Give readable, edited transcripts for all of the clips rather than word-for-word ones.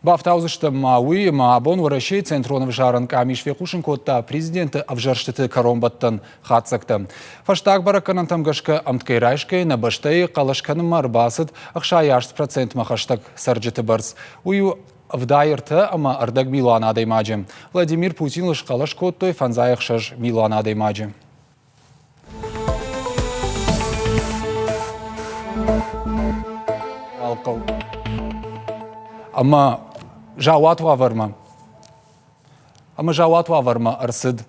Бафтаудзыстӕм ма уый, ӕмӕ абон Уӕрӕсейы Центрон ӕвзарӕн къамис фехъусын кодта президенты ӕвзӕрстыты кӕронбӕттӕн хатдзӕгтӕ. Фӕстаг бӕрӕггӕнӕнтӕм гӕсгӕ ӕмткӕй райсгӕйӕ нӕ бӕстӕйы хъӕлӕс кӕнынмӕ ӕрбацыд 68 процентмӕ хӕстӕг цӕрджыты бӕрц. Уый у 73 ӕмӕ ӕрдӕг милуан адӕймаджы. Владимир Путиныл схъӕлӕс кодтой 56 милуан адӕймаджы. Хъӕу. Ӕмӕ заууат уавӕрмӕ ӕмӕ заууат уавӕрмӕ ӕрцыд.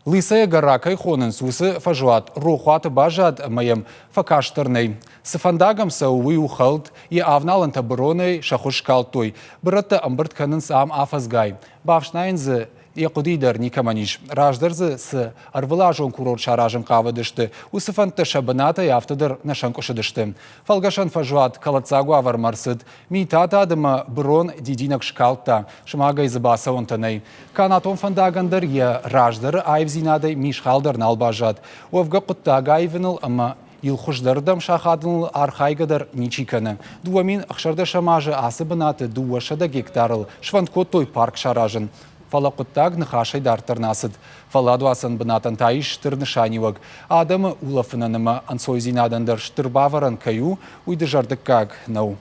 Лысая гора кӕй хонынц, уыцы фӕзуат рохуаты баззад ӕмӕ йӕм фӕкаст дӕр нӕй. Цы фӕндаг ӕм цӕуы, уый у хӕлд, йӕ авналӕнтӕ быронӕй сӕ хуыз скалдтой. Бырӕттӕ ӕмбырд кӕнынц ам афӕдзгай. Бафснайын дзы йӕ хъуыдыйы дӕр никӕмӕн ис. Раздӕр дзы цы ӕрвылазон курорт саразын хъавыдысты, уыцы фӕндтӕ сӕ бынатӕй афтӕ дӕр нӕ сӕнкъуысыдысты. Фӕлгӕсӕн фӕзуат кӕлӕддзаг уавӕрмӕ ӕрцыд. Митатад ӕмӕ бырон дидинӕг скалдта, сымагӕй дзы бацӕуӕнтӕ нӕй. Канатон фӕндагӕн дӕр йӕ раздӕры аивдзинадӕй мисхал дӕр нал баззад. Уӕвгӕ хъуыддаг аивыныл ӕмӕ йыл хуыздӕрдӕм сахадыныл архайгӕ дӕр ничи кӕны. 2016 азы ацы бынаты 200 гектарыл сфӕнд кодтой парк саразын. Фӕлӕ хъуыддаг ныхасӕй дарддӕр нӕ цыд. Фӕлладуадзӕн бынатӕн та ис стыр нысаниуӕг. Адӕмы улӕфынӕн ӕмӕ ӕнцойдзинадӕн дӕр стыр бавӕрӕн кӕй у, уый дызӕрдыггаг нӕу.